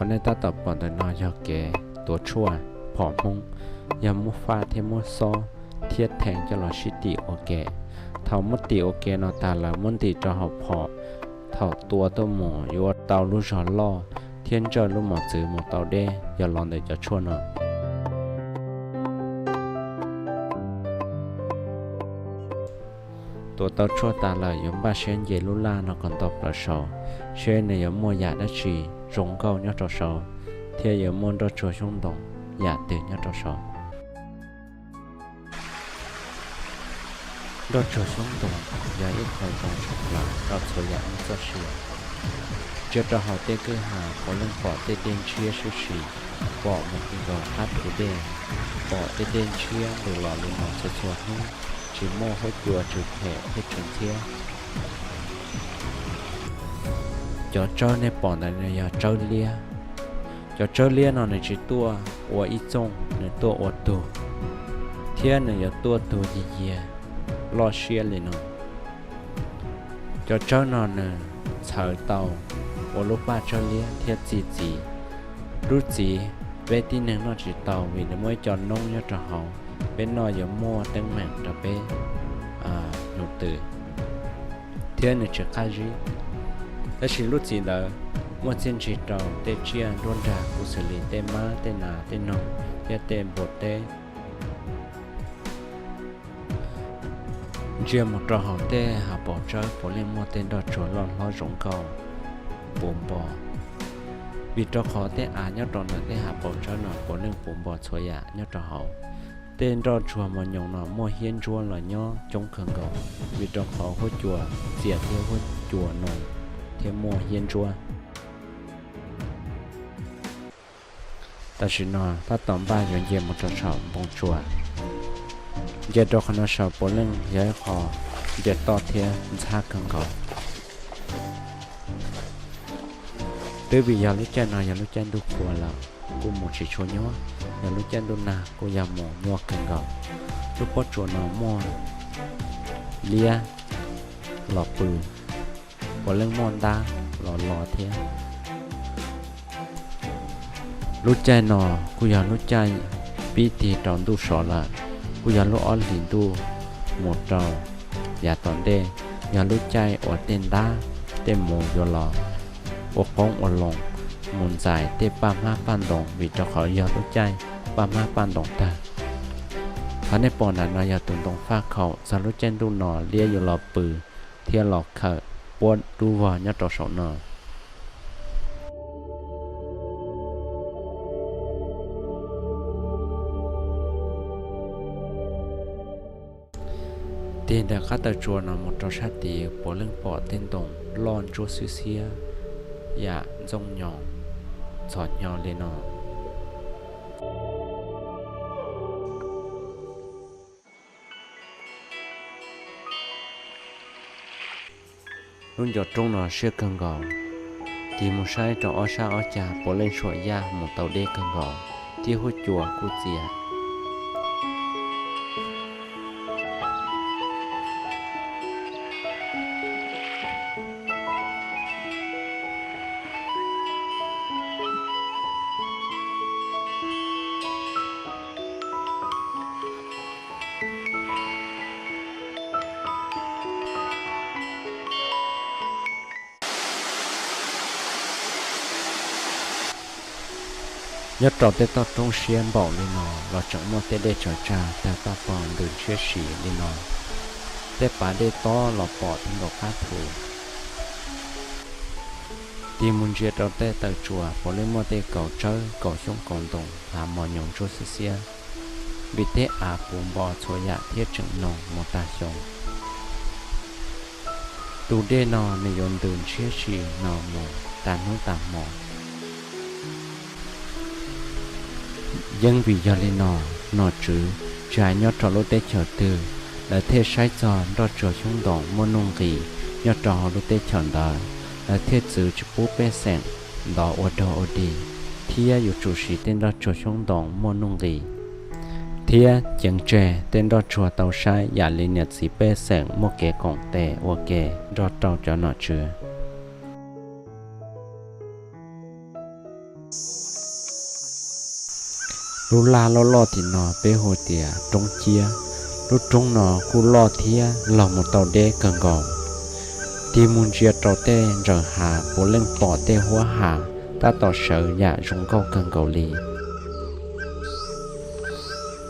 Qhov nej tab tom pom ntawm no yog kev tuav tshuaj phom Hmoob, yog muab faj thiab muab xob thiab theev coj los sib tim ua ke. Thaum muab tim ua ke no tas lawm muab ntim rau hauv phom, thaum tua tuaj mus yuav ua tau lub zog loj thiab ntsawj lub mos txwv mus tau deb yog los ntawm cov tshuaj no. Tuav tau tshuaj tas lawm yuav npaj siab nce lub laj no kom ntau plaws saud, seb nws yuav muaj yam dab tsi zoo nkauj nyob rau saud, thiab yuav muaj nroj tsuag xyoob ntoos yam twg nyob rau saud. Nroj tsuag xyoob ntoos yog ib qho zoo tshaj plaws rau txhua yam muaj txoj sia. Ntsia rau hauv tej kwj ha puav leej pom tej dej ntshiab sib si, pom mus ti nkaus qab thu dej, pom tej dej ntshiab ntws los li no txhua txhua hnub, tsis muaj huab cua tsw phem thiab tsw ntxhiab. Cov tsawb nej pom ntawm no yog tsawb liab. Cov tsawb liab no nws tsis tuaj ua ib txooj, nws tuaj ua tug, thiab nws yuav tuaj tug yiag yiag loj siab li no. Cov tsawb no nws txhawv tau ua lub paj tsawb liab thiab txi txiv. Lub txiv peb tib neeg noj tsis tau vim nws muaj ib co noob nyob rau hauv, peb noj yuav muaj teeb meem rau peb hnub twg thiab nws tsis qab zib. Tab sis lub txiv ntawd muaj txiaj ntsig rau tej tsiaj nruab nrag kuj xws li tej mab, tej nas, tej noog thiab tej npua teb. Ntsia mus rau hauv tej hav paus tsawb puav leej muaj tej nroj tsuag loj hlob zoo nkauj puv npo, vim rau qhov tej av nyob rau ntawm tej hav paus tsawb no puav leej puv npo txhua yam nyob rau hauv. Tej nroj tsuag mos nyoos no muaj hiab ntsuab los nyob coob kawg nkaus, vim rau qhov huab cua txias thiab huab cua no thiaj muaj hiab ntsuab. Tam sim no tab tom npaj yuav nce mus rau saum npoo tsua. Nce rau qhov no saum puav leej yog ib qho nce toj thiab ntxhab kawg nkaus. Twb vim yog lub caij no yog lub caij ntuj qhua lawm, kuj mus tsis tshua nyuaj, yog lub caij ntuj nag kuj yog mus nyuaj kawg nkaus. Lub pob tsuas no muaj liab los pw, puav leej muaj ntab los los thiab. Lub caij no kuj yog lub caij pib tig rau ntuj sov lawm, kuj yog lub ob hlis ntuj mus rau yav tom ntej, yog lub caij uas tej ntab tej mus yuav los ua qoob ua loo, mus ntxais tej paj hmab paj ntoos vim rau qhov yog lub caij paj hmab paj ntoos tag. Qhov nej pom ntawm no yog tus ntoo faj khaum, txog lub caij ntuj no liab yuav los pw thiab los khawm puab dub vog nyob rau saum no. Tig ntawm qab taw tsua no mus rau sab tid puav leej pom tej ntoo loj ntsuab xiab xiab yam ntxooj nyoos txhos hnyo li no. Lub ncov roob no siab kawg nkaus, tig mus saib rau ob sab ob cag puav leej suam yaj mus tau deb kawg nkaus, thiab huab cua kuj txias. Nyob rau tej toj roob siab npaum li no los tseem muaj tej dej tsawv tsag tawg paj pog ntws ntshiab si li no. Tej pas dej tob los pom ti nkaus qab thu. Tig mus ntsia rau tej taw tsua puav leej muaj tej kaus tsawb kaus xyoob kaus ntoo hlav mos nyoos ntsuab xiab xiab, vim tej av puv npo txhua yam thiab tseem noog mus tag xyoo. Tus dej no nws yuav ntws ntshiab si no mus tag hnub tag hmo. Yeeb vim yog li no, nom tswv tsis hais nyob rau lub teb chaws twg, lawv thiaj saib txog nroj tsuag xyoob ntoos muaj nuj nqis nyob rau hauv lub teb chaws ntawd, lawv thiaj txwv tsis pub pej xeem ntov ua dog ua dig, thiab yuav tsum siv tej nroj tsuag xyoob ntoos muaj nuj nqis, thiab ceev tseg tej nroj tsuag tau saib yam li niam txiv pej xeem muaj kev koom tes ua ke nrog rau cov nom tswv. Lub laj loj loj tim no peb hu tias roob ciab. Lub roob no kuj loj thiab los mus tau deb kawg nkaus. Tig mus ntsia rau tej ntsaws hav puav leej pom tej huab hav tab tom sawv yam zoo nkauj kawg nkaus li.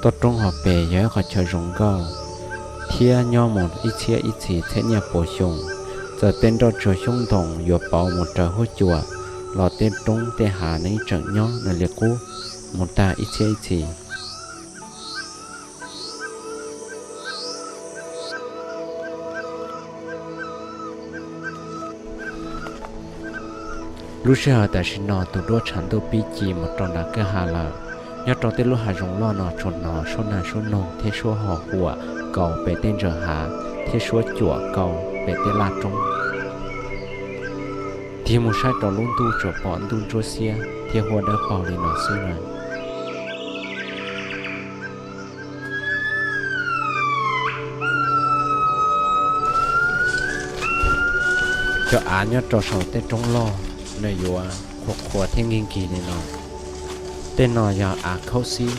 Toj roob hauv pes yog ib qhov chaw zoo nkauj thiab nyob mus ib txhiab ib txhis txhiab nyiaj puas xyoo. Txawm tej nroj tsuag xyoob ntoo yuav pauv mus raws huab cua los tej roob tej hav nws tseem nyob nws li qub mus tag ib txhiab ib txhis. Lub sij hawm tam sim no tus duab tshav ntuj pib ci mus rau nram kwj ha lawm. Nyob rau tej lub hav zoov loj no tsuas hnov suab nas suab noog thiab suab ho huam kaus pem tej ntsaws hav thiab suab cuam kaus pem tej laj roob. Tig mus saib rau lub ntuj tsuas pom ntuj ntsuab xiab thiab huab dawb paug li no xwb na. Cov av nyob rau saum tej roob loj nws yuav qhuav qhuav thiab nkig nkig li no. Tej no yog av khaub xib,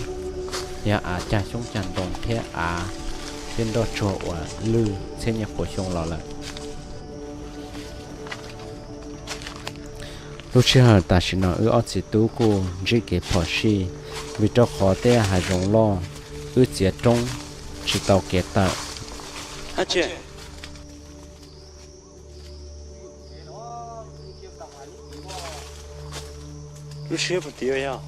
yog av cag xyoob cag ntoo thiab av tej nroj tsuag uas lwj txhiab nyiaj puas xyoo los lawm. Lub sij hawm tam sim no wb ob txiv tub kuj ntsib kev phom sij, vim rau qhov tej hav zoov loj wb txiav roob tsis tau kev tawm. Lub siab puas tiav yog?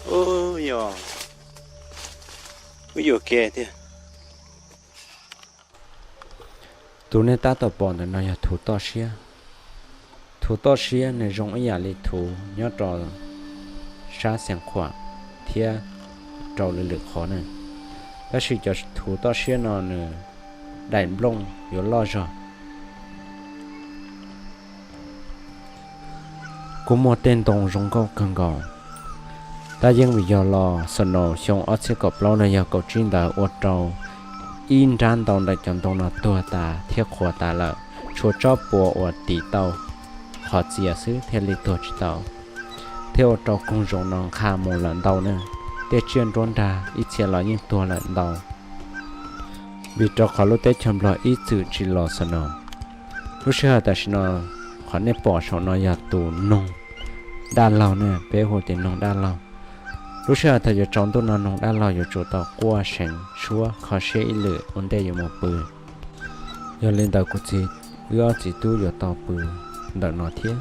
Ub, yog, wb yuam kev tiag. Tus nej tab tom pom ntawm no yog thuv toj siab. Thuv toj siab nws zoo ib yam li thuv nyob rau sab Xeev Khuam thiab rau lwm lwm qhov na. Tab sis cov thuv toj siab no nws daim nplooj yuav loj zog. Kuj muaj tej ntoo zoo nkauj kawg nkaus. Tab yeej vim yog los snow xyoo ob txhiab kaum plaub no yog kaum tsib ntawd ua rau ib nrab ntau ntawm cov ntoo no tuag tas thiab qhuav tas lawm, tshuav tsob puas uas tiv tau qhov txias xwb thiaj li tuag tsis tau, thiab ua rau koog zoov no nqha mus lawm ntau na. Tej tsiaj nruab nrag ib txhia los yeej tuag lawm ntau, vim rau qhov lub teb chaws Nplog ib txwm tsis los snow. Lub sij hawm tam sim no qhov nej pom saum no yog tus noog daj laug na, peb hu tias noog daj laug. Lub sij hawm thaum yuav tsaus ntuj no noog daj laug yuav tsum tau quaj seev suab kho siab ib lwm ua ntej yuav mus pw. Yog li ntawd kuv txiv, wb ob txiv tub yuav tau pw ntawm no thiab,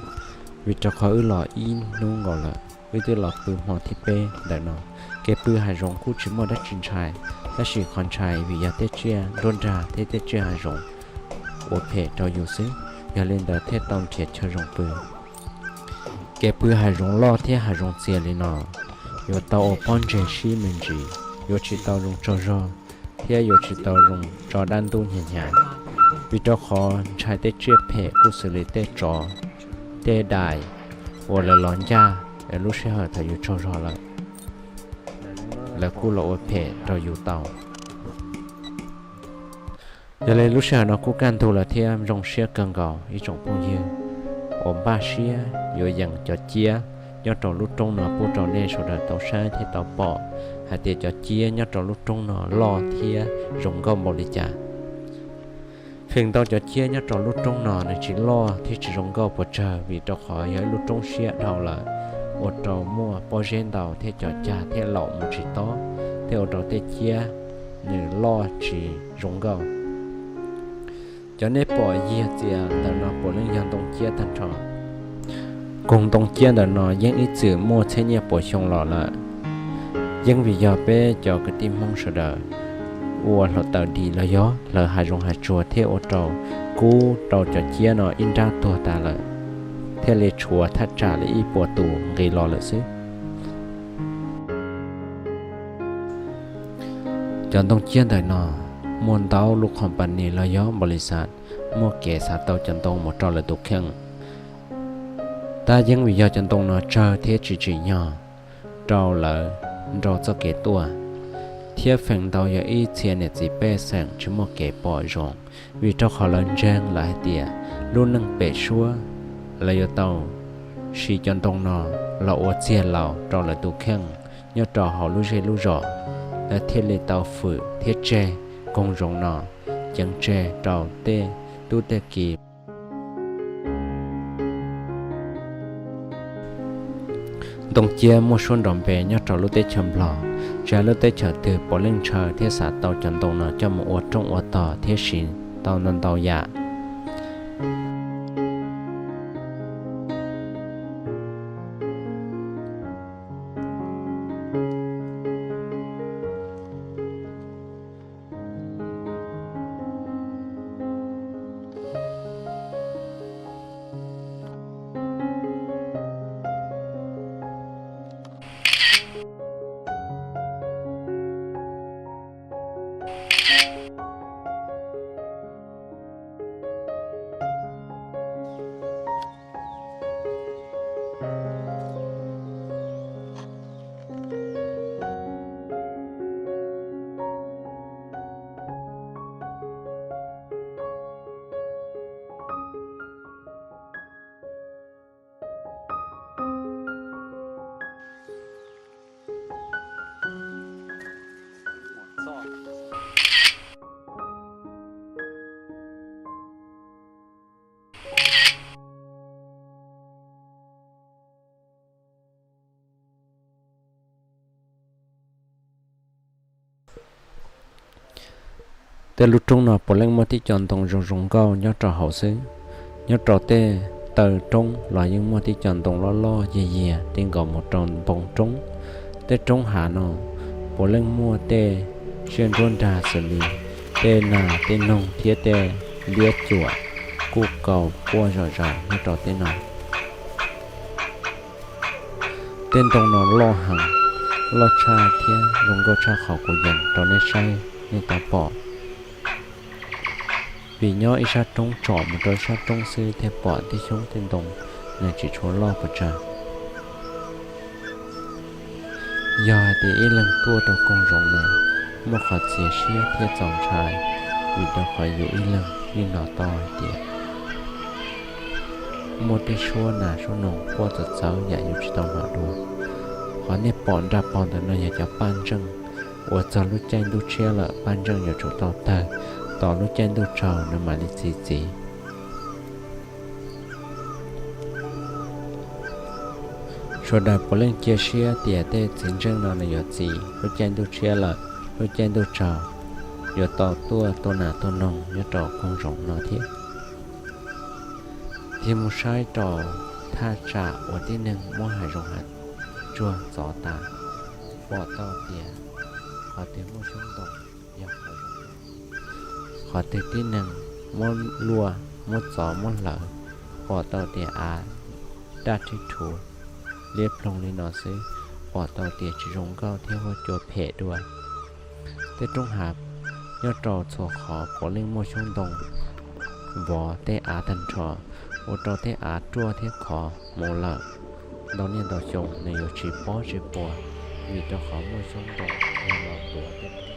vim rau qhov wb los ib hnub nkaus lawm, wb twb los pw hmo thib peb ntawm no. Kev pw hav zoov kuj tsis muaj dab tsi ntshai, tab sis qhov ntshai vim yog tej tsiaj nruab nrag thiab tej tsiaj hav zoov ua phem rau yus xwb, yog li ntawd thiaj tau nrhiav chaw zoo pw. Kev pw hav zoov loj thiab hav zoov txias li no, yuav tau ua pob ntseg sib me ntsis, yuav tsis tau zoo tsaug zog, thiab yuav tsis tau zoo tso dab ntub hnyav hnyav, vim rau qhov ntshai tej tsiaj phem kuj xws li tej tsov, tej dais uas lawv los ncaj lub sij hawm thaum yus tsaug zog lawm, lawv kuj los ua phem rau yus tau. Yog li lub sij hawm no kuj kaj ntug lawm thiab zoo siab kawg nkaus ib tsoom phooj ywg uas npaj siab yuav yees cov ciab nyob rau lub roob no pub rau nej sawv daws tau saib thiab tau pom hais tias cov ciab nyob rau lub roob no loj thiab zoo nkauj npaum li cas. Feem ntau cov ciab nyob rau lub roob no nws tsis loj thiab tsis zoo nkauj puas tsawg vim rau qhov yog ib lub roob siab dhau lawm, ua rau muaj pob zeb ntau thiab cov cag thiab laum mus tsis tob, thiaj ua rau tej ciab nws loj tsis zoo nkauj. Cov nej pom yiag txias ntawm no puav leej yog ntoo ciab tag nrho. Koog ntoo ciab ntawm no yeej ib txwm muaj txhiab nyiaj puas xyoo los lawm. Yeej vim yog peb cov kwv tij Hmoob sawv daws ua hluav taws dim los yog hlawv hav zoov hav tsuag thiaj ua rau kub rau cov ciab no ib nrab tuag tas lawm, thiaj li tshuav thaj tsam li ib puas tus nqis los lawm xwb. Cov ntoo ciab ntawm no muaj ntau lub company los yog npaum li xav muaj kev xav tau cov ntoo mus rau lawv tus kheej. Tab yeej vim yog cov ntoo no tsawg thiab tsis tsim nyog rau lawv nrau txoj kev tuaj. thiab feem ntau yog ib txhia niam txiv pej xeem tsis muaj kev pom zoo, vim rau qhov lawv ntseeg lawv hais tias lub neej pem suab lawv yuav tau siv cov ntoo no los ua txiag laus rau lawv tus kheej nyob rau hauv lub zej lub zos, lawv thiaj li tau fwm thiab tseg koog zoov no ceev tseg rau tej tub tej ki. Ntoo ciab muaj suab nrov npe nyob rau lub teb chaws Nplog, tsis hais lub teb chaws twg puav leej ntshaw thiab xav tau cov ntoo no coj mus ua rooj ua tog thiab siv tau ntau ntau yam. Tej lub roob no puav leej muaj tib co ntoo zoo zoo nkauj nyob rau hauv xwb. Nyob rau tej taw roob los yeej muaj tib co ntoo loj loj yiag yiag ti nkaus mus rau npoo roob. Tej roob hav no puav leej muaj tej tsiaj nruab nrag xws li tej nas tej noog thiab tej liab cuam kuj kaus quaj zom zaws nyob rau tej no. Tej ntoo no loj heev, loj tshaj thiab zoo nkauj tshaj qhov kuv yees rau nej saib nej tau pom. Vim nyob ib sab roob tsom mus rau ib sab roob xwb thiaj pom tej xyoob tej ntoo, nws tsis tshua loj pes tsawg. Yog hais tias ib leeg tuaj rau koog zoov no, muaj qhov txias siab thiab txaus ntshai, vim rau qhov yus ib leeg yeej hnov tau hais tias muaj tej suab nas suab noog quaj txawv txawv yam yus tsis tau hnov dua. Qhov nej pom nram pog ntawm no yog cov paj ntseej, uas txog lub caij ntuj tshiab lawm paj ntseej yuav tsum tau tawg, tos lub caij ntuj tsaus nws mam li txi txiv. Sawv daws puav leej cia siab tias tej txiv ntseej no nws yuav txi lub caij ntuj tshiab lawm, lub caij ntuj tsaus yuav tau tuaj tua nas tua noog nyob rau koog zoov no thiab. Thiaj mus saib rau thaj tsam uas tib neeg muab hav zoov hav tsuag txov tas, pom tau tias qhov twg muaj xyoob ntoo yog qhov zoo, qhov twg tib neeg muab luaj muab txov muab hlawv, pom tau tias av daj rhib rhuv liab ploog li no xwb, pom tau tias tsis zoo nkauj thiab huab cua phem dua. Tej roob hav nyob rau txhua qhov puav leej muaj xyoob ntoo vov tej av tag nrho, ua rau tej av ruaj thiab khov mus lawm. Ntau niaj ntau xyoo nws yuav tsis pob tsis puas, vim rau qhov muaj xyoob ntoo los tuav tej